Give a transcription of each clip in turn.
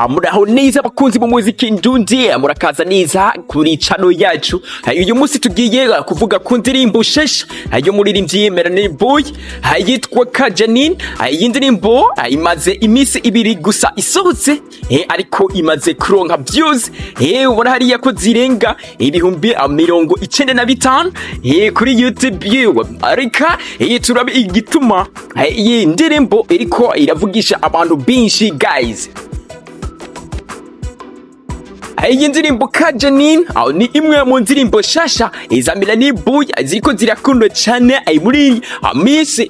Muraho neza abakunzi b'umuziki ndundi, murakaza neza kuri channel yacu. Uyu munsi tugiye kuvuga ku ndirimbo shesha y'umuririmbyi Melanin Boy yitwa Kajanin. Iyi ndirimbo imaze iminsi 2 gusa isohotse, ariko imaze kuronka views, ubona hariya ko zirenga 95,000 kuri YouTube yiwe. Ariko turabe igituma iyi ndirimbo iriko iravugisha abantu benshi, guys. Iyi ndirimbo Kajanin aho ni imwe mu ndirimbo shasha iza Melanin Boy ziriko zirakundwa cyane muri minsi.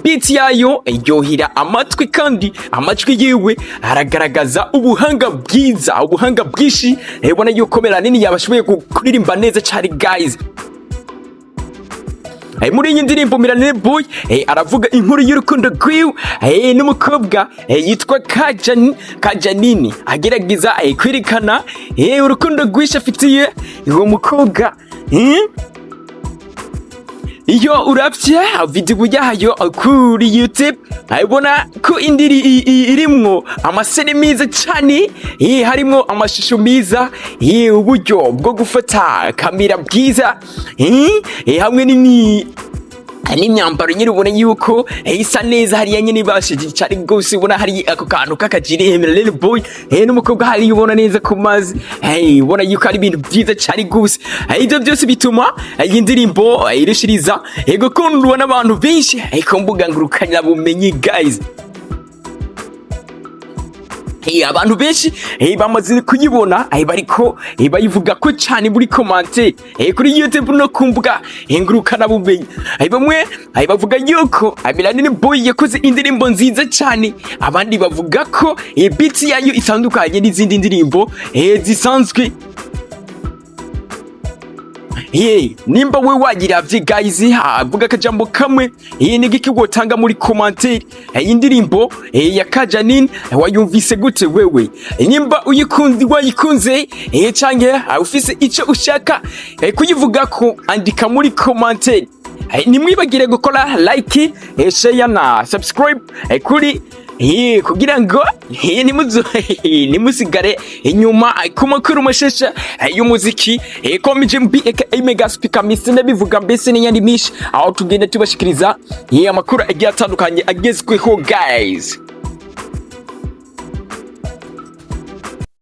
Beat yayo iryohera amatwi kandi amajwi yiwe aragaragaza ubuhanga bwiza, ubuhanga bwinshi. Ubona yuko Melanin yabashoboye kuririmba neza cyane, guys. Muri iyi ndirimbo Melanin Boy aravuga inkuru y'urukundo rwiwe n'umukobwa yitwa Kajanini, agerageza kwerekana urukundo rwinshi afitiye uwo mukobwa. Iyo uravye video yayo kuri YouTube, ubona ko indiri irimwo ama scènes meza cyane, harimwo amashusho meza, uburyo bwo gufata kamera bwiza, hamwe n'imi n'imyambaro nyine ubona yuko isa neza. Hariya nyine bashije cyane rwose, ubona hari ako kantu k'akajire Melanin Boy n'umukobwa hariya, ubona neza ku mazi, ubona yuko ari ibintu byiza cyane rwose. Ibyo byose bituma iyi ndirimbo irushiriza gukundwa n'abantu benshi ku mbuga ngurukanabumenyi, guys. Abantu benshi bamaze kuyibona, bariko bayivuga ko cyane muri commentaire kuri YouTube no ku mbuga ngurukanabumenyi. Bamwe bavuga yuko Melanin Boy yakoze indirimbo nziza cyane, abandi bavuga ko beat yayo itandukanye n'izindi ndirimbo zisanzwe. Ye, nimba we wayiravye, guys, avuga akajambo kamwe, iyi ni giki wotanga muri commentaire? Iyi ndirimbo ya Kajanin wayumvise gute wewe? Nimba uyikunze, wayikunze, canke ufise ico ushaka kuyivugako, andika muri commentaire. Nimwibagire gukora like, share na subscribe kuri kugira ngo ntimusigare inyuma ku makuru mashasha y'umuziki. Komije MB aka Mega Speaker Mr ndabivuga mbese n'iyandi mishi aho tugenda tubashikiriza amakuru agiye atandukanye agezweho, guys.